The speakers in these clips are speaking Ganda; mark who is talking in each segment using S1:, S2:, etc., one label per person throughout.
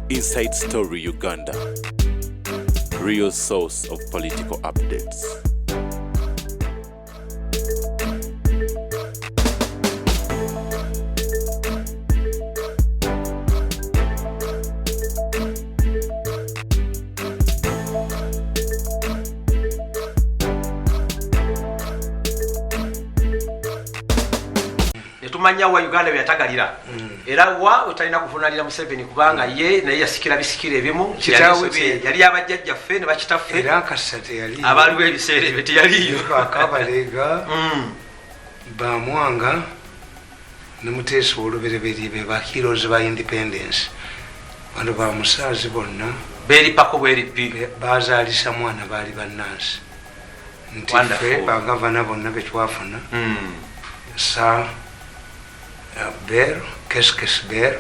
S1: Inside Story Uganda, real source of political updates.
S2: Netumanya wa Uganda bweyatagalira. Era wa otalina kuvunanira Museveni kubanga ye naye yasikira bisikira ebimu.
S3: Kitaawe te-
S2: Yali abajjajjaffe ne bakitaffe
S3: Era nkasa teyaliyo.
S2: Abaaliwo ebiseera ebyo teyaliyo.
S3: Bakabalega, Bamwanga ne Muteesa olubereberye be ba heroes ba independence. Bano bamusaazi bonna
S2: Beeripako bweripi.
S3: Bazaalisa mwana, baali bannansi nti
S2: Wonderful.
S3: ffe bagavana bonna betwafuna, sa Bell, Keskes Bell,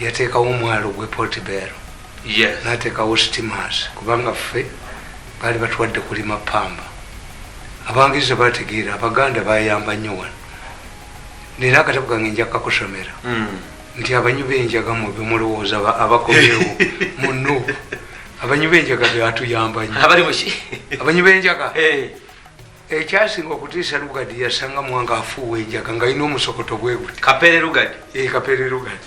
S3: yateekawo omwalo gwe Port Bell, nateekawo steamers, kubanga ffe baali batwadde kulima pamba. Abangereza bategeera Abaganda bayamba nnyo wano. Nina akatabo kange, nja kakusomera, nti abanywi b'enjaga mwe bemulowooza abakomyewo muno, abanywi b'enjaga byatuyamba nnyo.
S2: Abali muki?
S3: Abanywi b'enjaga. Ekyasinga okutiisa Lugard, yasanga Mwanga afuuwa enjaga nga alina omusokoto bwe guti.
S2: Kapere Lugard.
S3: Kapere Lugard.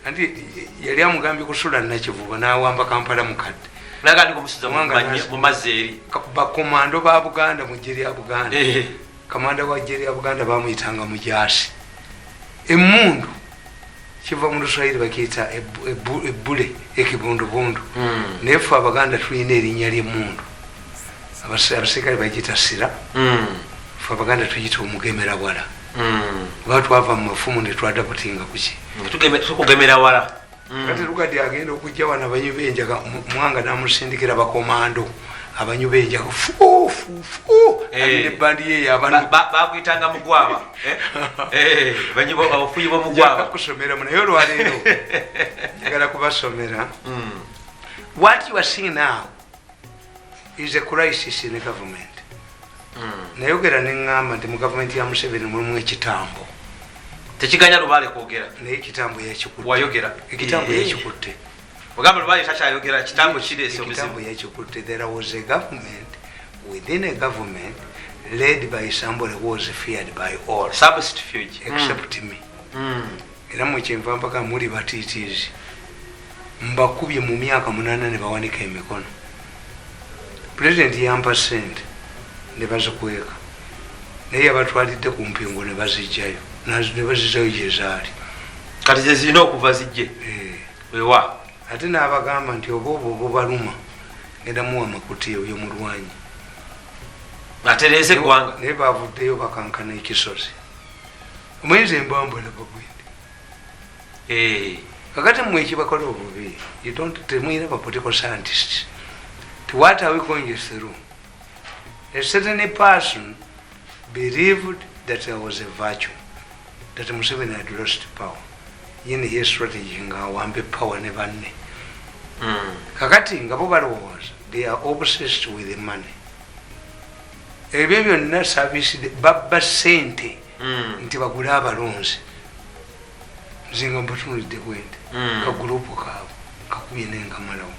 S3: Anti yali amugambye kusula Nakivuba n'awamba Kampala mukadde.
S2: Naga ndi kumusuza
S3: Mwanga
S2: mu mazzi eri.
S3: Bakomando ba Buganda mu ggye lya Buganda, kamanda wa ggye lya Buganda bamuyitanga Mujasi. Emundu kiva mu Luswayiri, bakiyita ebbule, ekibundubundu. Naye ffe Abaganda tulina erinnya ly'emundu. Abaserikale bagiyita sira, ffe Abaganda tuyita omugemera wala, kuba twava mu mafumu ne twadaputinga kuki.
S2: Tukugemera wala.
S3: Kati Lugard agenda okujja wano, abanywi b'enjaga, Mwanga namusindikira bakomando abanywi b'enjaga, fufufu. Alina ebbandi ye yabano.
S2: Baguyitanga mugwaba. Eh? Eh, abafuyi b'omugwaba.
S3: Kusomeramu, naye olwaleero njagala kubasomera. What you are seeing now is a crisis in the government. Nayogera neŋŋamba nti mu gavumenti ya Museveni mulimu ekitambo.
S2: Tekiganya Lubaale kwogera.
S3: Naye ekitambo yakikutte.
S2: Wayogera.
S3: Ekitambo yakikutte.
S2: Ogamba Lubaale takyayogera, kitambo kireese
S3: Ekitambo
S2: obuzibu.
S3: yakikutte. There was a government within a government led by somebody who was feared by all
S2: Substitute.
S3: except me. Era mukyenva mpaka muli batiitiizi, mbakubye mu myaka 8 ne bawanika emikono. Pulezidenti yampa sente ne bazikweka, naye yabatwalidde ku mpingu ne bazijjayo, ne bazizzayo gyezaali.
S2: Kati ze zirina okuva zijje. Wewa.
S3: Ate n'abagamba nti oba obwo bubaluma, ngenda muwa makuti oyo mulwanyi.
S2: Atereeze eggwanga.
S3: Naye bavuddeyo bakankana ekisozi, omuyinza embambula bagwende. Kakati mmwe ekibakola obubi, you don't, temuyina ba political scientists. To what are we going through? A certain person believed that there was a virtue that Museveni had lost power. Yine ye strategy nga awambe power ne banne. Kakati nga bo balowooza they are obsessed with the money. Ebyo byonna service, babba sente nti bagule abalonzi. Nze nga mbatunulidde bwente, kagurupu kaabwe kakubye nenkamalawo.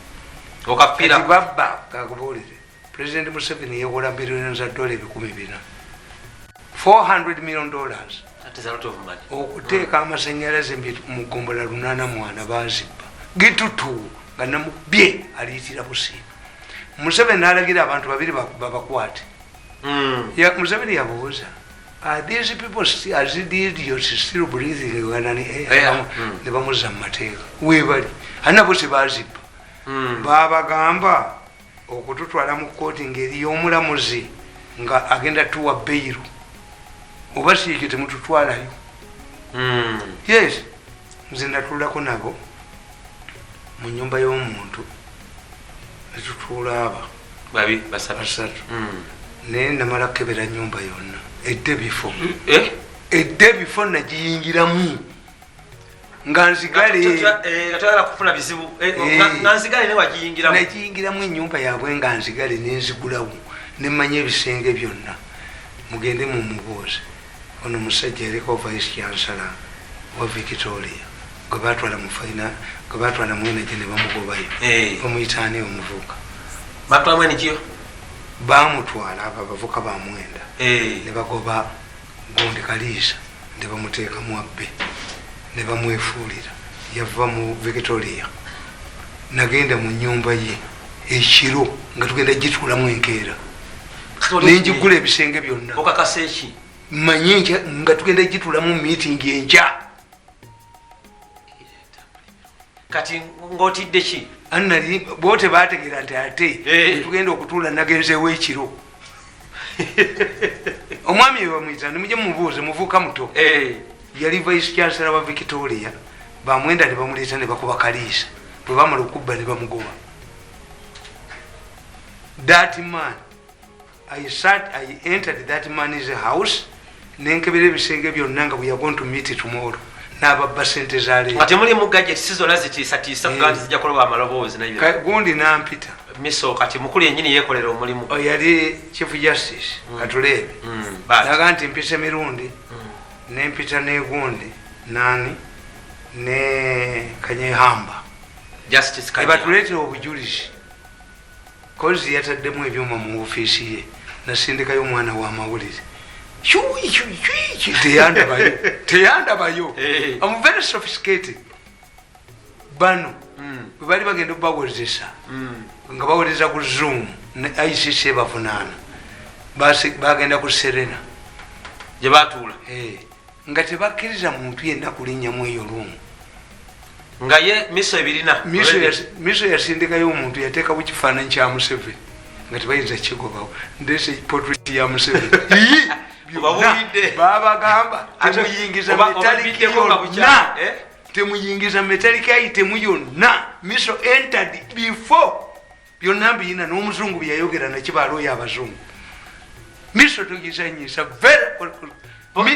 S2: Okafiira.
S3: Kati babba, kakubuulire, President Museveni yewola biliyoni za dola 400,000, $400 million.
S2: That is a lot of money.
S3: Okuteeka amasanyalaze mu gombola 84, bazibba gitutu nga namubye aliyitira busiiba. Museveni nalagira abantu babiri babakwate. Museveni yabuuza, "Are these people are these idiots still breathing Ugandan air?"
S2: Yeah.
S3: Ne bamuzza mu mateeka webali anabo sebazibba. Babagamba okututwala mu kooti ngeri y'omulamuzi nga agenda tuwa bail, oba si ekyo temututwalayo. Yes, nze natulako nabo mu nyumba y'omuntu, netutuula aba
S2: Babi basatu.
S3: Basatu. Naye namala kukebera nyumba yonna edde bifo,
S2: Eh?
S3: edde bifo nagiyingiramu nga nzigale.
S2: Nga toyagala kufuna bizibu. Eh,
S3: Eh.
S2: nga nzigale ne wagiyingiramu.
S3: Nagiyingiramu enyumba yaabwe nga nzigale, nenzigulawo nemanya ebisenge byonna. Mugende mumubuuze ono musajja, yaliko vice chancellor wa Victoria. Gwe batwala mu faina, gwe batwala mu energy ne bamugobayo. Bamuyita ani omuvuka?
S2: Batwalamu enikiyo.
S3: Bamutwala, abo abavuka bamwenda ne bagoba gundi Kaliisa ne bamuteekamu abbe ne bamwefuulira yava mu Victoria. Nagenda mu nyumba ye ekiro nga tugenda gituulamu enkeera, nenjigula ebisenge byonna.
S2: Okakasa eki?
S3: Manye nga tugenda gituulamu meeting enkya.
S2: Kati ng'otidde ki?
S3: Anali bo tebategeera nti ate tugenda okutuula, nagenzeewo ekiro. Omwami we bamuyita, nimujje mumubuuze, muvuka muto. Yali vice chancellor wa Victoria. Bamwenda ne bamuleeta ne bakuba Kaliisa, bwe bamala okubba ne bamugoba. That man, I entered that man's house nenkebera ebisenge byonna nga we are going to meet tomorrow, n'ababba sente za
S2: Nga
S3: leero.
S2: Temulimu gadget si zonna zitiisatiisa kugaa nti zijja kuloba amaloboozi nayo?
S3: Gundi nampita.
S2: Miso kati mukulu yennyini yeekolera omulimu.
S3: Oyo yali chief justice Katuleebe. Naga nti mpisa emirundi nempita negundi nani ne Kanyehamba.
S2: Justice Kanya.
S3: Ebatuleetera obujulizi kozi yataddemu ebyuma mu ofiisi ye. Nasindikayo omwana w'amawulire. Chui, chui, chui, chui, teyandabayo, teyandabayo. I'm very sophisticated. Bano bwe bali bagenda obawozesa nga bawoleza ku Zoom ne ICC bavunaana. Bagenda ku Serena.
S2: Gye batuula.
S3: Nga tebakkiriza muntu yenna kulinnyamu eyo room.
S2: Nga ye miso ebirina.
S3: Miso yasindikayo omuntu, yateekawo kifaananyi kya Museveni nga tebayinza kigobawo. Ndeese portrait ya Museveni. Ii, byonna
S2: Obabuulidde.
S3: babagamba temuyingiza metallic
S2: Obabiddeko nga bukya,
S3: yonna.
S2: Eh?
S3: Temuyingiza metallic item yonna. Miso entered before. Byonna mbiyina n'omuzungu byeyayogera nakibaala oyo abazungu. Miso togizanyisa.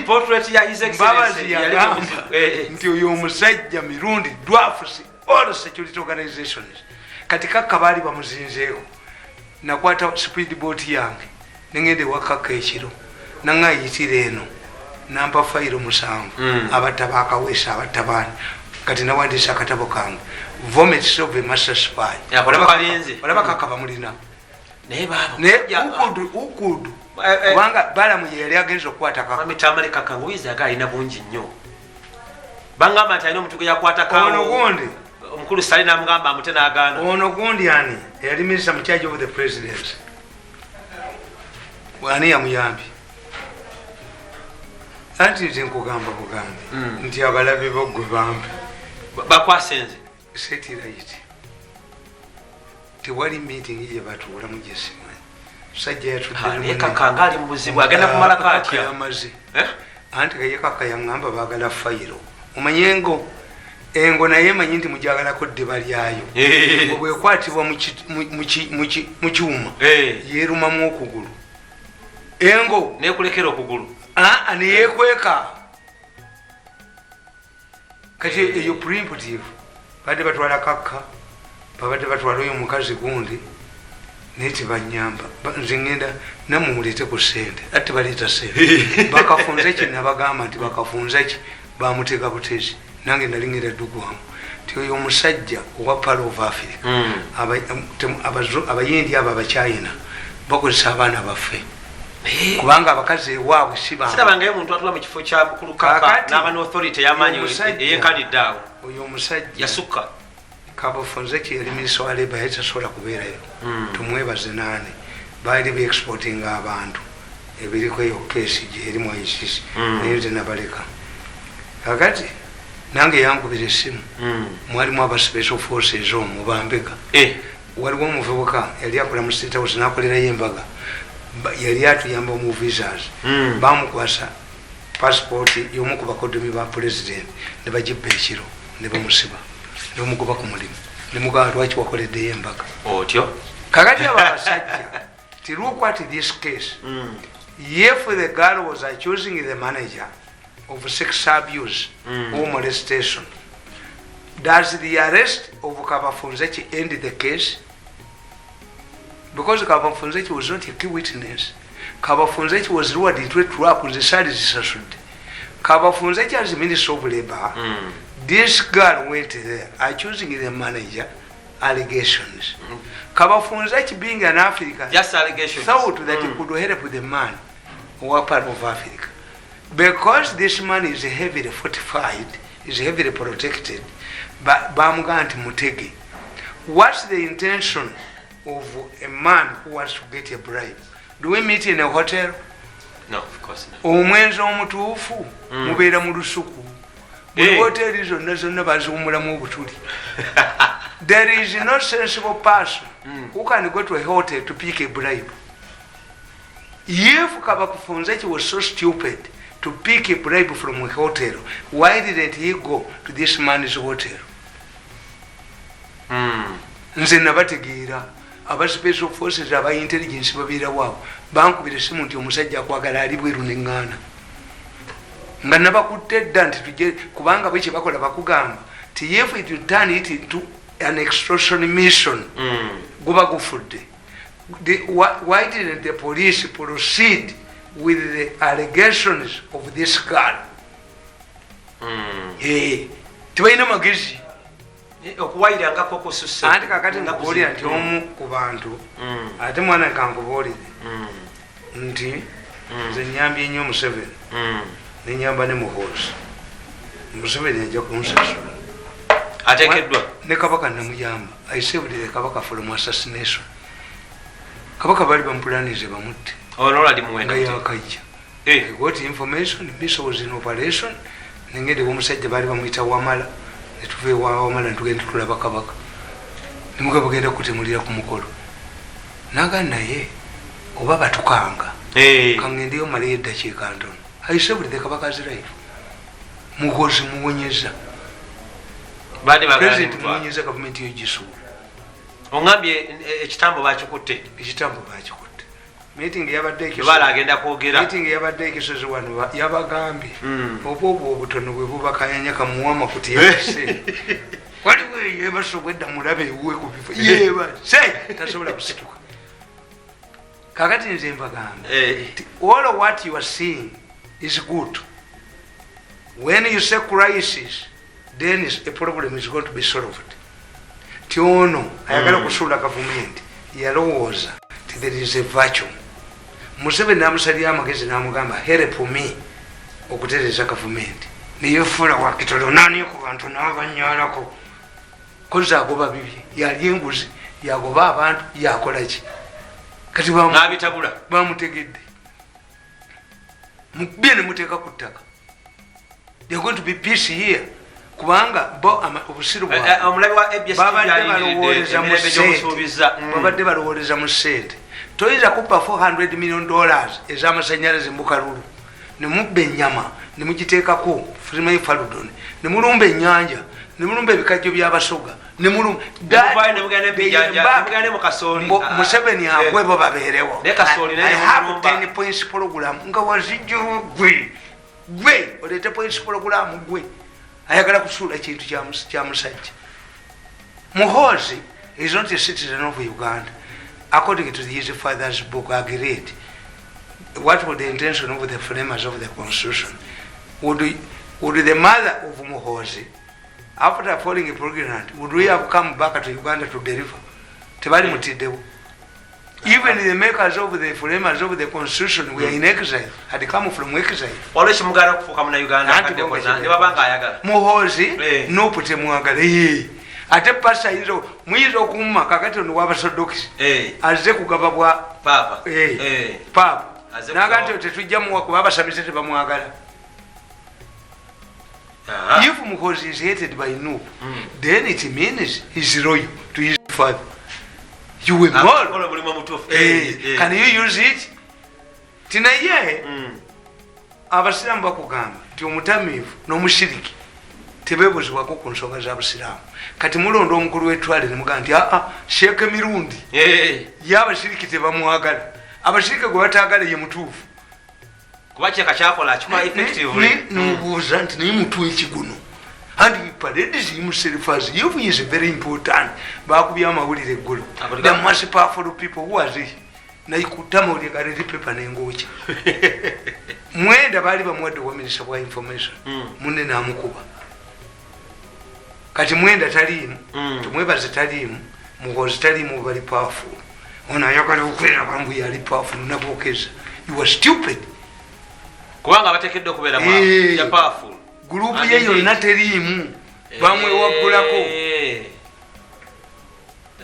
S2: Portrait ya His Excellency
S3: Mbabazi
S2: yali
S3: yagamba nti oyo omusajja Mirundi dwarfs all security organizations. Kati Kakka baali bamuzinzeeko. Nakwata speed boat yange nengenda ewakakka ekiro, naŋayitira eno, nampa fayiro 7. Abatta bakaweesa, abatta baani. Kati nawandiisa akatabo kange, Vomits of a Master Spy.
S2: Yakola kalinze.
S3: Olaba Kakka bamulina.
S2: Naye baaba
S3: Naye ukudu ukudu kubanga Balamu ye yali agenza okukwata Kakka.
S2: Mwami Tamale, Kakka nguyiza aga alina bungi nnyo. Bangamba nti alina omuntu gwe yakwatako.
S3: Ono gundi.
S2: Omukulu Sali n'amugamba amute n'agaana.
S3: Ono gundi ani eyali minister mu charge of the president, ani yamuyambye? Anti nze nkugamba bugambi nti abalabe bo gwe bampe.
S2: Bakwasenze.
S3: Set right. Tewali meeting gye batuulamu gyesimanyi sajja.
S2: Naye Kakka nga ali mu buzibu, agenda kumalako atya?
S3: Yamaze.
S2: Eh?
S3: Anti kaye Kakka yaŋŋamba baagala fayiro. Omanye engo, engo naye emanyi nti mujagalako ddiba lyayo. Engo bwekwatibwa mu kyuma yeerumamu okugulu engo.
S2: Nekulekera okugulu.
S3: Aa, neyekweka. Kati eyo preemptive badde batwala Kakka, babadde batwala oyo omukazi gundi, naye tebanyamba. Nze ngenda nammwe muleete ku sente, ate tebaleeta sente. Bakafunze ki? Nabagamba nti bakafunze ki, bamutega butezi. Nange nali ngenda ddugwamu ti oyo omusajja owa Pearl of Africa. Abayindi abo Abachina bakozesa abaana baffe kubanga abakazi ewaabwe si bangu.
S2: Sirabangayo omuntu atula mu kifo kya mukulu Kakka
S3: Kaakati,
S2: n'aba n'authority ey'amaanyi eyenkanidde awo.
S3: Oyo omusajja
S2: Yasukka.
S3: Kabafunze ki yali minisita wa labour, yali tasobola kubeerayo. Tumwebaze naani, baali beexportinga abantu ebiriko eyo keesi gyeri mu ICC. Naye nze nabaleka. Kakati nange yankubira essimu. Mwalimu aba special forces omwo bambega. Waliwo omuvubuka yali akola mu State House, nakolerayo embaga. Yali atuyamba mu visas. Bamukwasa passport y'omu ku bakodomi ba president ne bagibba ekiro ne bamusiba ne bamugoba ku mulimu ne mugamba lwaki wakoleddeyo embaga.
S2: Otyo.
S3: Kakati abo abasajja ti look at this case. If the girl was accusing the manager of sex abuse or molestation, does the arrest of Kabafunzeki end the case? Because Kabafunzeki was not a key witness. Kabafunzeki was lured into a trap. Nze saali zisasudde. Kabafunzeki as minister of labor. This girl went there accusing the manager, allegations. Kabafunzaki being an African
S2: Just allegations.
S3: Thought that he could help the man who are part of Africa. Because this man is heavily fortified, is heavily protected, bamugamba nti mutege. What's the intention of a man who wants to get a bribe? Do we meet in a hotel?
S2: No, of course not.
S3: Omwenzi omutuufu mubeera mu lusuku. Buli hoteri zonna zonna baziwumulamu obutuli. There is no sensible person who can go to a hotel to pick a bribe. If Kabakufunzeki was so stupid to pick a bribe from a hotel, why didn't he go to this man's hotel? Nze nabategeera, aba special forces, aba intelligence babeerawo awo. Bankubira esimu nti omusajja akwagala ali bweru, neŋŋaana nga nabakutte edda nti tujje, kubanga bwe kyebakola bakugamba ti if it turn it into an extortion mission, guba gufudde. Why didn't the police proceed with the allegations of this girl? Tebalina magezi.
S2: Okuwayirangako kususse.
S3: Anti kakati nkubuulira nti omu ku bantu, ate mwana kankubuulire nti nze nyambye nnyo Museveni, nenyamba ne Muhoozi. Museveni ajja kunsasula.
S2: Ateekeddwa.
S3: Ne Kabaka namuyamba. I saved the Kabaka from assassination. Kabaka baali bamupulanize bamutte
S2: Ronald
S3: nga
S2: Muwenda.
S3: yakajja. I got information, missile was in operation. Nengende omusajja baali bamuyita Wamala, netuva ewa Wamala netugenda tulaba Kabaka, nemuga bagenda kutemulira ku mukolo. Naga naye oba batukanga, kangendeyo maleyo eddakiika ntono. I saved the Kabaka's life. Muhoozi muwonyeza.
S2: Baali bagala
S3: President
S2: nemutwala.
S3: Muwonyeza, gavumenti yo gisuula.
S2: Oŋambye ekitambo bakikutte.
S3: Ekitambo bakikutte. Meeting yabadde
S2: Lubaala agenda kwogera.
S3: Meeting yabadde ekisozi wano, yabagambye oba obwo obutono bwe bubakayanya kamuwa amakuti yebase. Waliwo yebase obwedda mulabe ewuwe ku bifo yebase, tasobola kusituka. Kakati nze mbagamba nti all of what you are seeing is good. When you say crisis, then a problem is going to be solved. Ti ono ayagala kusuula gavumenti yalowooza ti there is a vacuum. Museveni namusalira amagezi namugamba, "Help me okutereeza gavumenti." Neyefuula wakitolo nani ku bantu nabanyalako kozi agoba bibye, yalya enguzi, yagoba abantu, yakolaki. Kati
S2: N'abitabula.
S3: bamutegedde, mukubye nemuteeka ku ttaka. There going to be peace here, kubanga bo obusiru
S2: Eh,
S3: bwabwe
S2: omulabi wa ABS
S3: babadde
S2: alindiridde
S3: balowooleza mu
S2: emirembe
S3: sente.
S2: gy'omusuubiza.
S3: Babadde balowooleza mu sente. Toyinza kubba $400 million ez'amasanyalaze mu kalulu, nemubba ennyama nemugiteekako simanyi faludon, nemulumba ennyanja, nemulumba ebikajjo by'abasoga, nemulumba
S2: Nemuvayo nemugenda nemugenda ne mu kasooli.
S3: Museveni agwebo babeerewo.
S2: Ne kasooli naye
S3: I have
S2: nemulumba.
S3: 10 points program nga wazijjawo gwe, gwe oleete points program, gwe ayagala kusuula kintu kya musajja. Muhoozi is not a citizen of Uganda according to his father's book. Agreed. What was the intention of the framers of the constitution? Would the mother of Muhoozi, after falling pregnant, would we have come back to Uganda to deliver? Tebali mutiddewo. Even the makers of the framers of the constitution were in exile, had come from exile.
S2: Waliwo ekimugaana okufuuka munauganda
S3: Anti
S2: akadde
S3: bonga
S2: konna
S3: kibe.
S2: ne baba nga ayagala.
S3: Muhoozi
S2: Eh.
S3: NUP temwagala. Ye ate pasa ayinza muyinza okumma. Kakati ono wabasodokisi azze kugaba bwa
S2: Paapa.
S3: Paapa.
S2: Azze
S3: Naga
S2: kugaba.
S3: nti tetujja muwa kuba abasamize tebamwagala. If Muhoozi is hated by NUP, then it means he's loyal to his father. You were more
S2: Akola omulimu omutuufu.
S3: Can you use it? Tinaye abasiraamu bakugamba nti omutamiivu n'omushiriki tebebuzibwako ku nsonga z'abasiraamu. Kati mulonda omukulu w'etwale nemugamba nti aa, Sheeke Mirundi, ye abashiriki tebamwagala. Abashiriki gwe bataagala ye mutuufu.
S2: Kuba kyeka kyakola akikola effectively.
S3: Nobuuza nti naye mutu ekiguno, and he parades himself as if he is very important. Bakubye amawulire eggulo, the most powerful people. Who was he? Naikutte amawulire ga Red Pepper nengookya. Mwenda baali bamuwadde obwa minisita bwa information, munne namukuba. Kati Mwenda taliimu, Tumwebaze taliimu, Muhozi taliimu, bali powerful. Ono ayagala okweraba mbu yali powerful, nabokeza. You are stupid.
S2: Kubanga bateekeddwa okubeera
S3: Eh.
S2: powerful.
S3: Group ye yonna teriimu, bamwewaggulako.
S2: Eh.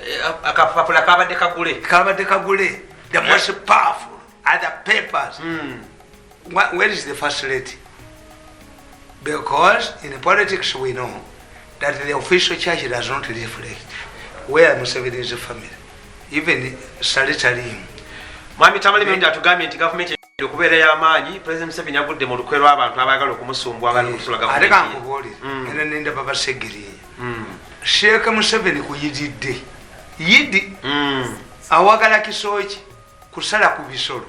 S2: Eh, akapapula kabadde kagule.
S3: Kabadde kagule, the most powerful other papers. Where is the first lady? Because in politics we know that the official church does not reflect where Museveni's family, even Saleh taliimu.
S2: Mwami Tamale Mirundi atugambye nti gavumenti okubeera ey'amaanyi, President Museveni agudde mu lukwe lw'abantu abaagala okumusumbwa, abaagala okusula
S3: Ate
S2: gavumenti ye.
S3: kankubuulire, era nendaba Basegirinya, Sheikh Museveni kuyiridde yidi, awagala kisooki kusala ku bisolo,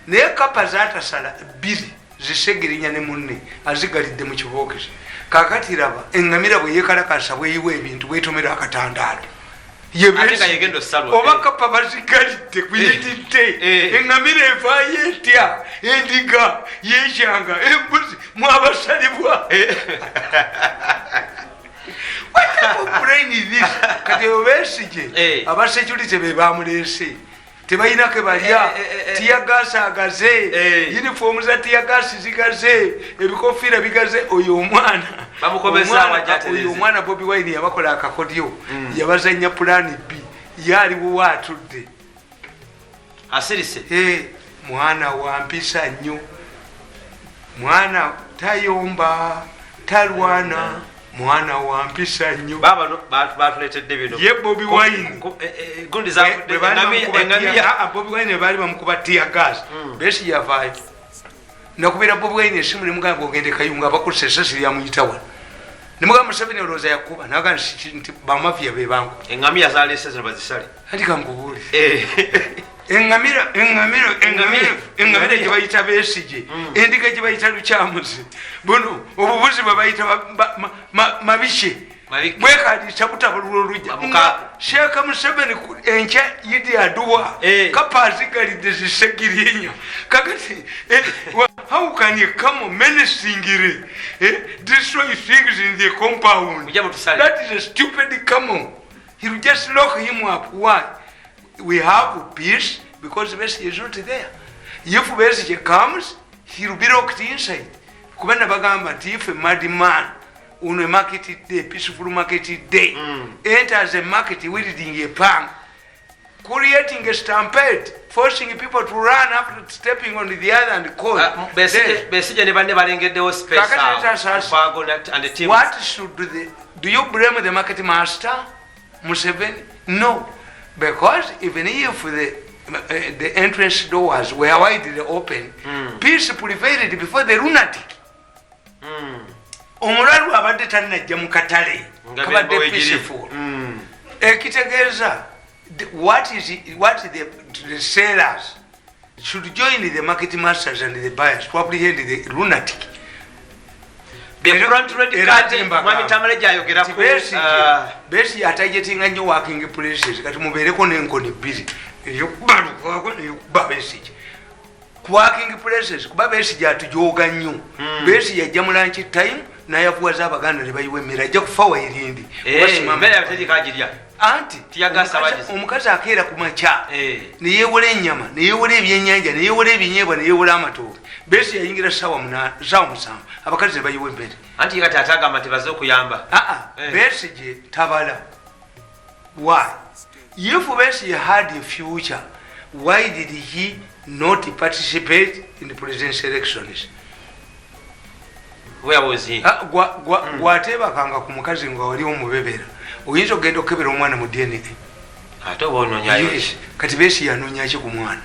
S3: naye kapa zatasala bbiri zisegirinya ne munne azigalidde mu kibookisi. Kakati raba eŋŋamira bwe yekalakasa, bweyiwa ebintu, bwetomera akatandaalo. Ye
S2: Ate nga yegenda osalwa.
S3: Oba kapa bazigalidde kuyitidde, eŋŋamira evaayo etya? Endiga yekyanga, embuzi mwabasalibwa. What type of brain is this? Kati Obesigye, aba security be bamuleese, tebalina ke balya. Tear gas agaze, uniform za tear gas zigaze, ebikofiira bigaze. Oyo omwana
S2: Bamukomezaawo, ajja atereeze.
S3: Oyo omwana Bobi Wine yabakola akakodyo, yabazanya plan B, ye aliwo atudde.
S2: Asirise.
S3: Eh, mwana wa mpisa nnyo, mwana tayomba, talwana, mwana wa mpisa nnyo.
S2: Baaba batuleetedde bino.
S3: Ye Bobi Wine.
S2: Gundi zavudde
S3: Bwe baali bamukuba
S2: eŋŋamiya.
S3: Bobi Wine baali bamukuba tear gas, Besigye yavaayo. Nakubira Bobi Wine esimu nemugamba, ogende Kayunga, abakusa esasi lyamuyita wano. Nemugamba, Museveni olowooza yakuba? Naga nti bamafiya be banku.
S2: Eŋŋamiya zaleese zino bazisale.
S3: Anti kankubuulire, eŋŋamira, eŋŋamira, eŋŋamira, eŋŋamira gye bayita Besigye, endiga gye bayita Lukyamuzi, buno obubuzi bwe bayita Mabike,
S2: Mabike.
S3: bwekaliisa butabulula olujja.
S2: Muka-
S3: Sheikh Museveni enkya yidi aduwa, kapa azigalidde zisegirinya. Kakati how can you come menacingly, destroy things in the compound?
S2: Mujja mutusale.
S3: That is a stupid camel. He will just lock him up. Why? We have peace because Besigye is not there. If Besigye comes, he will be locked inside. Kubanga bagamba nti if a madman on a market day, peaceful market day, enters a market wielding a pang, creating a stampede, forcing people to run after stepping on the other and cause.
S2: Ah, Besigye ne banne balengeddewo space
S3: Kakati
S2: awo.
S3: let us ask-
S2: Lukwago and the team.
S3: What should the, do you blame the market master, Museveni? No, because even if the entrance doors were widely open, peace prevailed before the lunatic. Omulalu abadde tannajja mu katale,
S2: Nga
S3: kabadde
S2: bembo egiri.
S3: peaceful. Ekitegeeza what is what the sellers should join the market masters and the buyers to apprehend the lunatic.
S2: The front red
S3: Era
S2: card,
S3: Timba
S2: Mwami
S3: gamba.
S2: Tamale gyayogerako,
S3: Besigye,
S2: ah,
S3: Besigye atargetinga nnyo working places. Kati mubeereko n'enkoni bbiri, eyokuba Lukwago neyokuba Besigye ku working places, kuba Besigye atujooga nnyo. Besigye ajja mu lunch time n'ayavuwaza Abaganda ne bayiwa emmere, ajja kufa wairindi.
S2: Emmere yaabwe teriko agirya.
S3: Anti
S2: Tear gas abagizi.
S3: omukazi akeera ku makya, neyewola ennyama, neyewola ebyenyanja, neyewola ebinyeebwa, neyewola amatooke. Besigye yayingira 7:00, abakazi ne bayiwa emmere.
S2: Anti kati ate agamba nti baze okuyamba.
S3: Aa, Besigye tabala. Why? If Besigye had a future, why did he not participate in the presidential elections?
S2: Where was he?
S3: Ah, gwateebakanga ku mukazi nga wali omubebera, oyinza okugenda okukebera omwana mu DNA?
S2: Ate oba onoonyayo.
S3: Yes. Kati Besigye anoonyaki ku mwana?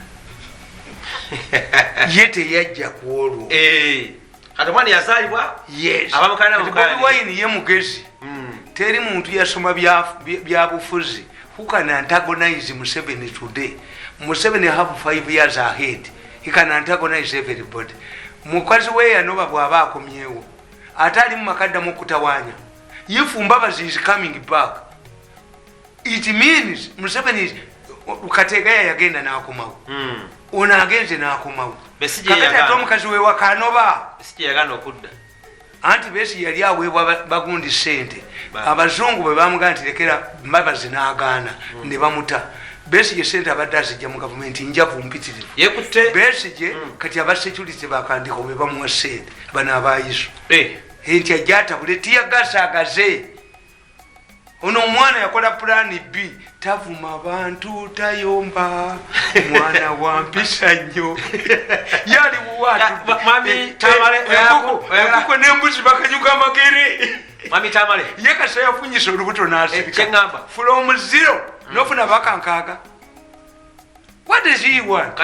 S3: Ye teyajja ku olwo.
S2: Kati omwana yazaalibwa.
S3: Yes.
S2: Abamukana
S3: Kati
S2: mukana.
S3: Bobi Wine ye mugezi. Teri muntu yasoma byabufuzi who can antagonize Museveni today. Museveni have 5 years ahead, he can antagonize everybody. Mukazi we yanoba bw'aba akomyewo, ate ali mu makaddamu okutawaanya. If Mbabazi is coming back, it means Museveni is Kategaya yagenda n'akomawo. Ono agenze n'akomawo.
S2: Besigye
S3: Kakati ate
S2: yagaana.
S3: omukazi we wakanoba.
S2: Besigye yagaana okudda.
S3: Anti Besigye yali aweebwa bagundi sente. Abazungu bwe bamugamba nti lekera Mbabazi n'agaana, ne bamuta. Besigye sente abadde azijja mu gavumenti njavu mpitirivu. Besigye kati aba security bakandiko be bamuwa sente, bano abayiso nti ajja atabule tiyagasaagaze. Ono omwana yakola plan B, tavuma bantu, tayomba, mwana wa mpisa nnyo. Yali wuwaenkoko n'embuzi bakanyuga amagere. Ye kasa yafunyisa olubuto n'asirika from zero nofuna bakankaaga. What does he want?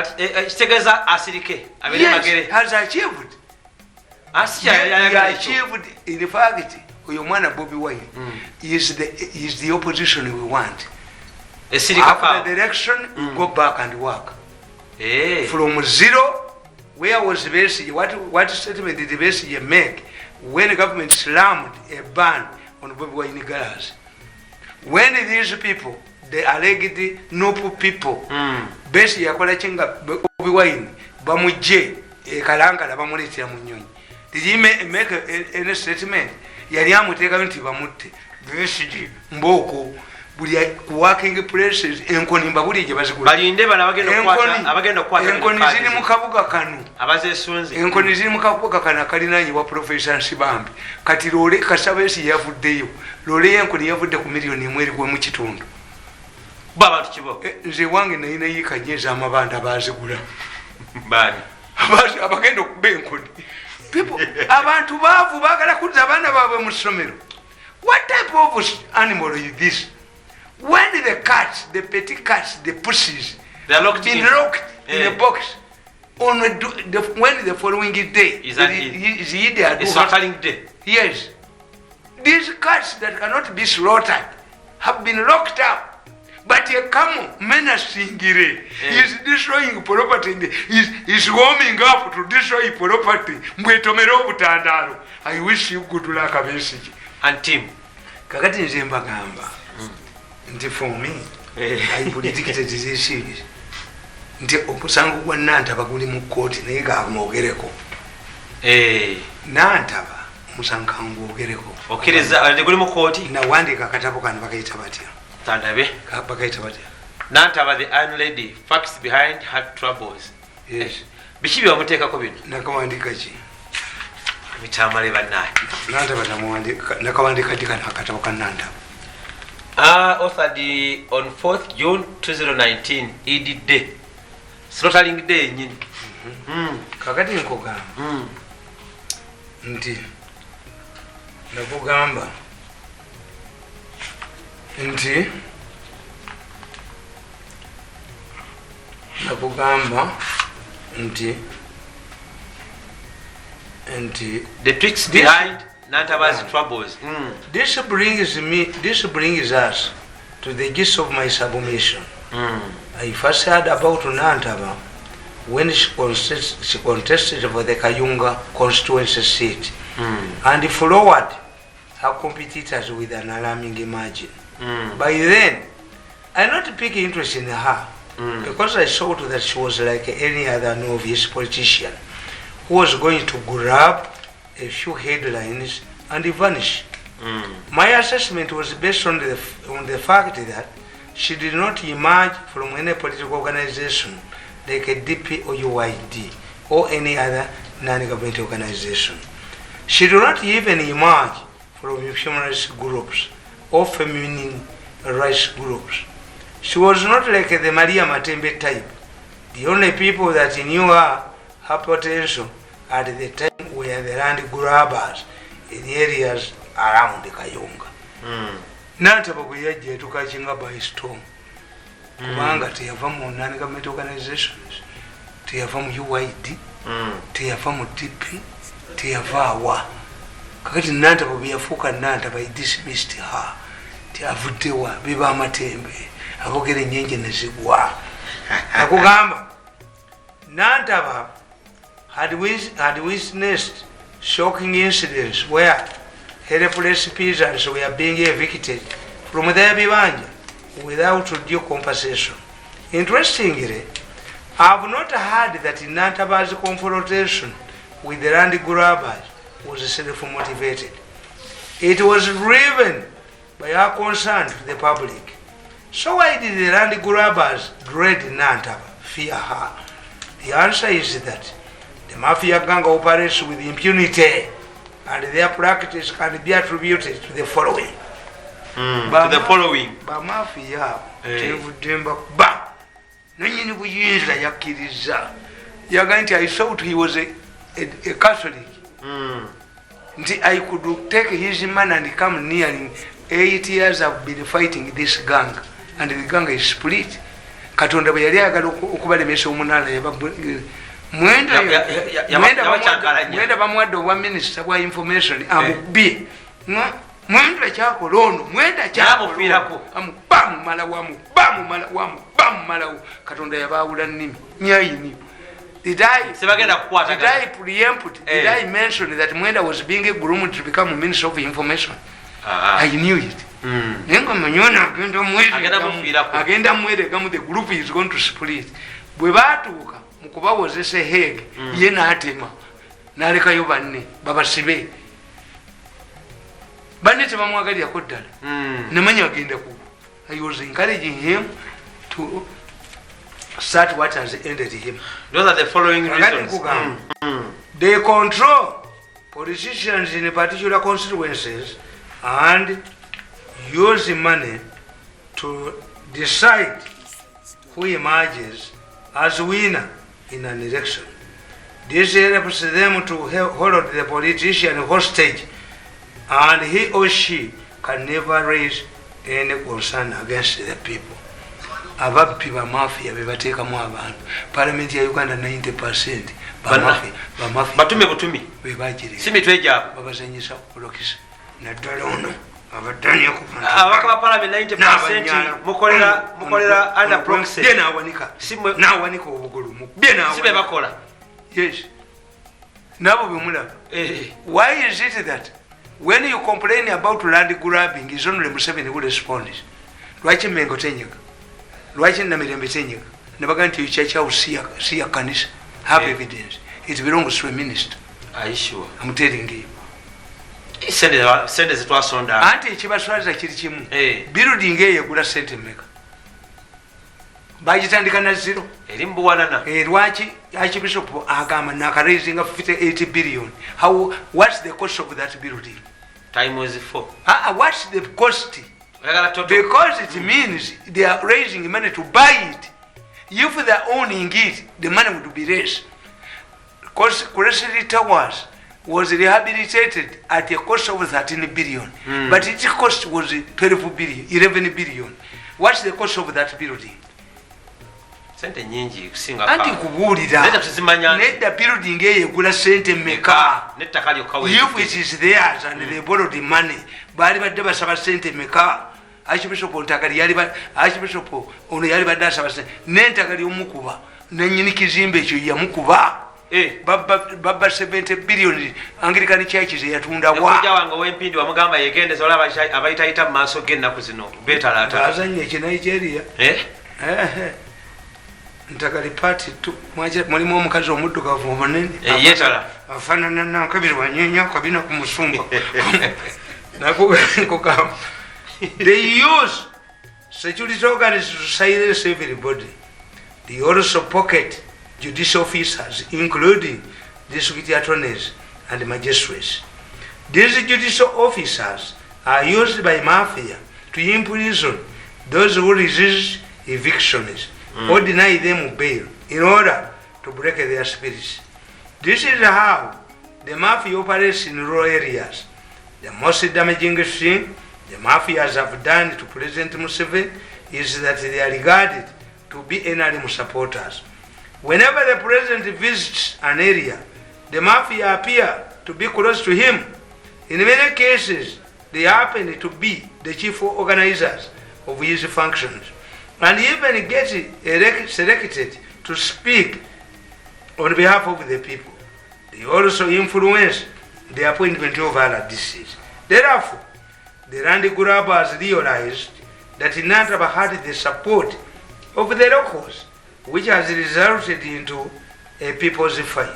S2: Kitegeeza asirike abere magere.
S3: Has achieved. He achieved in fact. Oyo mwana Bobi Wine is the opposition we want. After the election, we go back and work. From zero, where was Besigye? What statement did Besigye make when the government slammed a ban on Bobi Wine girls? When these people, the alleged noble people, Besigye yakola kinga Bobi Wine bamujje ekalangala bamuleetera mu nnyonyi. Did he make any statement? Yali amuteekayo nti bamutte. Besigye mbooko buli ku working places enkoni mbabuli gye bazigula.
S2: Balinde bano abagenda okukwata
S3: enkoni ziri mu kabuga kano.
S2: Abazeesunze.
S3: Enkoni ziri mu kabuga kano akalinaanye wa Professor Nsibambi. Kati loole Kasabesi yavuddeyo. Loole y'enkoni yavudde ku miliyoni 1.5.
S2: Bo abantu kibo.
S3: Nze wange nalina yiika nnyo ez'amabanda baazigula.
S2: Baani?
S3: Abagenda okuba enkoni. People, abantu baavu baagala kuzza abaana baabwe mu ssomero. What type of animal is this? When the cats, the petty cats, the pussies,
S2: they are locked
S3: been locked in a box on when the following day
S2: is
S3: a
S2: slaughtering day.
S3: Yes, these cats that cannot be slaughtered have been locked up. But a camel menacingly is destroying property. Is warming up to destroy property. Mwetomero obutandalo. I wish you good luck, Besigye
S2: and team.
S3: Kakati nze mbagamba nti for me, I predicted this series. Nti omusango gwa Nantaba guli mu kkooti naye gamwogereko. Nantaba omusango ngwogereko.
S2: Okkiriza guli mu kkooti?
S3: Nawandiika akatabo kano bakayita batya?
S2: Tandabe.
S3: Bakayita batya?
S2: Nantaba the Iron Lady, facts behind her troubles.
S3: Yes.
S2: Biki bye wamuteekako bino?
S3: Nakawandiika ki?
S2: Mitamale bannaye.
S3: Nantaba namuwandiika, nakawandiika ddi kano akatabo ka Nantaba?
S2: Authored on 4th June 2019, Eid Day. Slaughtering day yennyini.
S3: Kakati nkugamba nti nakugamba nti nakugamba nti
S2: the tricks behind Nantaba's troubles.
S3: This brings us to the gist of my submission. I first heard about Nantaba when she contested for the Kayunga constituency seat and followed her competitors with an alarming margin. By then, I not pick interest in her because I thought that she was like any other novice politician who was going to grab a few headlines and vanish. My assessment was based on the fact that she did not emerge from any political organization like a DP or UYD or any other non-government organization. She did not even emerge from human rights groups or feminine rights groups. She was not like the Maria Matembe type. The only people that knew her potential at the time were the land grabbers in areas around Kayunga. Nantaba bwe yajja etukakinga by storm. Kubanga teyava mu non-government organizations, teyava mu UYD, teyava mu DP, teyava awa. Kakati Nantaba bwe yafuuka Nantaba, I dismissed her. Avuddewa biba Amatembe abogera ennyenje ne zigwa. Akugamba Nantaba had witnessed shocking incidents where helpless peasants were being evicted from their bibanja without due compensation. Interestingly, I have not heard that Nantaba's confrontation with the land grabbers was self-motivated. It was driven by our concern to the public. So why did the land grabbers dread Nantaba, fear her? The answer is that the mafia gang operates with impunity, and their practice can be attributed to the following.
S2: To the following.
S3: Bamafiya
S2: Eh.
S3: Kyenvudde mbakuba nanyini buyinza yakkiriza yaga nti I thought he was a Catholic, nti I could take his man and come nearing 8 years. I've been fighting this gang and the gang is split. Katonda bwe yali ayagala okubalemesa omunaala mwenda
S2: Yabakyankalanya.
S3: Mwenda bamuwadde obwa minisita bwa information, amubye. Mwenda kyakola ono, mwenda
S2: N'amufiirako.
S3: amuba mumalawo, amuba mumalawo, amuba mumalawo. Katonda yabaawula nnimi nyayini. Did I,
S2: Sebagenda kukwatagana.
S3: did I preempt, did
S2: Eh.
S3: I mention that Mwenda was being groomed to become Minister of Information?
S2: Ah.
S3: I knew it. Naye nga manyi ono agenda
S2: Agenda
S3: mweregamu,
S2: mufiirako.
S3: agenda mweregamu, the group is going to split. Bwe baatuuka mu kubawozesa Hague, ye n'atema n'alekayo banne babasibe. Banne tebamwagalirako ddala. Namanya agenda kugwa. I was encouraging him to start what has ended him.
S2: Those are the following
S3: Kakati
S2: reasons.
S3: nkugamba. They control politicians in particular constituencies and use money to decide who emerges as winner in an election. This helps them to hold the politician hostage, and he or she can never raise any concern against the people. Ababbi bamafia bebateekamu abantu. Palamenti ya Uganda, 90% bamafia, bamafia.
S2: Batume butumi.
S3: Bebagirira.
S2: Si mitwe gyabwe.
S3: Babazanyisa proxy, naddala ono abadde.
S2: Ababaka ba parliament 90% mukolera under proxy.
S3: Nawanika
S2: Si
S3: nawanika obugulu mubye.
S2: Si be bakola.
S3: Yes, nabo bemulaba.
S2: Eh.
S3: Why is it that when you complain about land grabbing is only Museveni who responds? Lwaki Mengo tenyega? Lwaki Namirembe tenyega? Nebaga nti church house si ya kanisa. Have
S2: Eh.
S3: evidence it belongs to a minister.
S2: Are you sure?
S3: I'm telling you.
S2: Sente zetwasonda.
S3: Anti ekibaswaza kiri kimu.
S2: Eh.
S3: Building eyo egula sente meka? Bagitandika na zero.
S2: Eri mubuwanana.
S3: Eh, lwaki Archbishop agamba nakaraisinga 58 billion? How, what's the cost of that building?
S2: Times 4.
S3: Ah, what's the cost?
S2: Oyagala total.
S3: Because it means they are raising money to buy it. If they are owning it, the money would be less. Because Crescent Towers was rehabilitated at a cost of 13 billion, but its cost was 12 billion, 11 billion. What's the cost of that building?
S2: Sente nyingi kusinga.
S3: Anti nkubuulira.
S2: Nedda, tuzimanya nti-
S3: Nedda, building eyo egula sente meka?
S2: Nettaka lyokka we.
S3: If it is theirs and they borrowed the money, baali badde basaba sente meka? Archbishop Ntagali yali Archbishop ono yali badde asaba sente nentagali omukuba nanyini kizimbe ekyo yamukuba.
S2: Eh.
S3: Babba 70 billion Anglican churches eyatundawa.
S2: Kojja wange ow'empindi wamugamba yegendeza, olaba abayitayita mu maaso g'ennaku zino beetalaatala.
S3: Azanya ekinigeria.
S2: Eh?
S3: Ntagali party tu mulimu omukazi omuddugavu omunene.
S2: Eh, yeetala.
S3: Afaanana nankabiri wanyenya kabina ku musumba. Nakugamba, they use security organs to silence everybody. They also pocket judicial officers, including district attorneys and magistrates. These judicial officers are used by mafia to imprison those who resist evictions or deny them bail in order to break their spirits. This is how the mafia operates in rural areas. The most damaging thing the mafias have done to President Museveni is that they are regarded to be NRM supporters. Whenever the president visits an area, the mafia appear to be close to him. In many cases, they happen to be the chief organizers of his functions and even get selected to speak on behalf of the people. They also influence the appointment of RDCs. Therefore, the land grabbers realized that Nantaba had the support of the locals, which has resulted into a people's fight.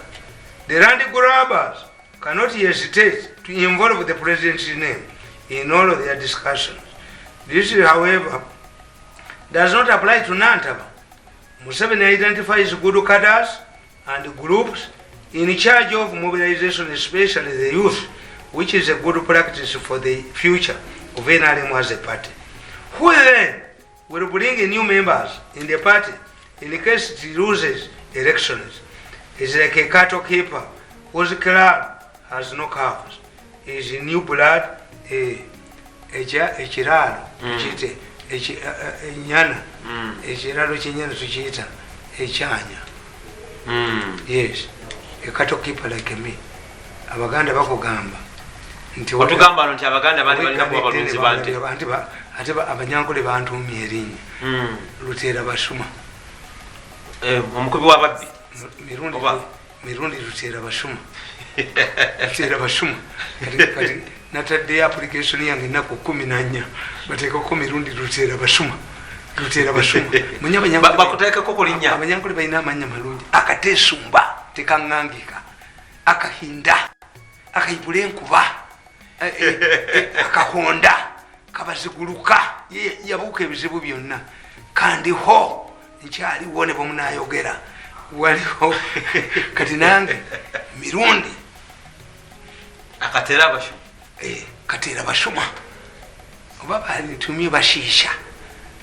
S3: The land grabbers cannot hesitate to involve the president's name in all of their discussions. This, however, does not apply to Nantaba. Museveni identifies good cadres and groups in charge of mobilization, especially the youth, which is a good practice for the future of NRM as a party. Who then will bring new members in the party in case it loses elections? Is like a cattle keeper whose kraal has no calves. Is new blood. Ekiraalo tukiyite enyana, ekiraalo kyenyana tukiyita ekyanya. Yes, a cattle keeper like me. Abaganda bakugamba nti
S2: Otugamba no nti Abaganda baali balina kuba balunzi bante.
S3: Ate Abanyankole bantuumya erinnya Luteera Basuma.
S2: Omukubi w'ababbi.
S3: Mirundi.
S2: Oba?
S3: Mirundi Luteera Basuma, Luteera Basuma. Kati nataddeyo application yange ennaku 14, bateekako Mirundi Luteera Basuma, Luteera Basuma. Munye
S2: Bakuteekeko ku linnya.
S3: Abanyankole balina amannya malungi. Akateesumba tekaŋŋangika, akahinda akayipula enkuba, akahonda kabaziguluka. Yabuuka ebizibu byonna. Kandiho, nkyaliwo ne bwemunayogera waliwo. Kati nange Mirundi
S2: Akateera abashu.
S3: Kateera basuma, oba balitumye bashiisha.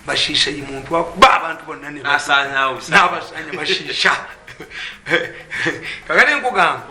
S3: Bashiisha ye muntu akuba abantu bonna ne
S2: N'asaanyaawo.
S3: N'abasanya bashiisha. Kakati nkugamba.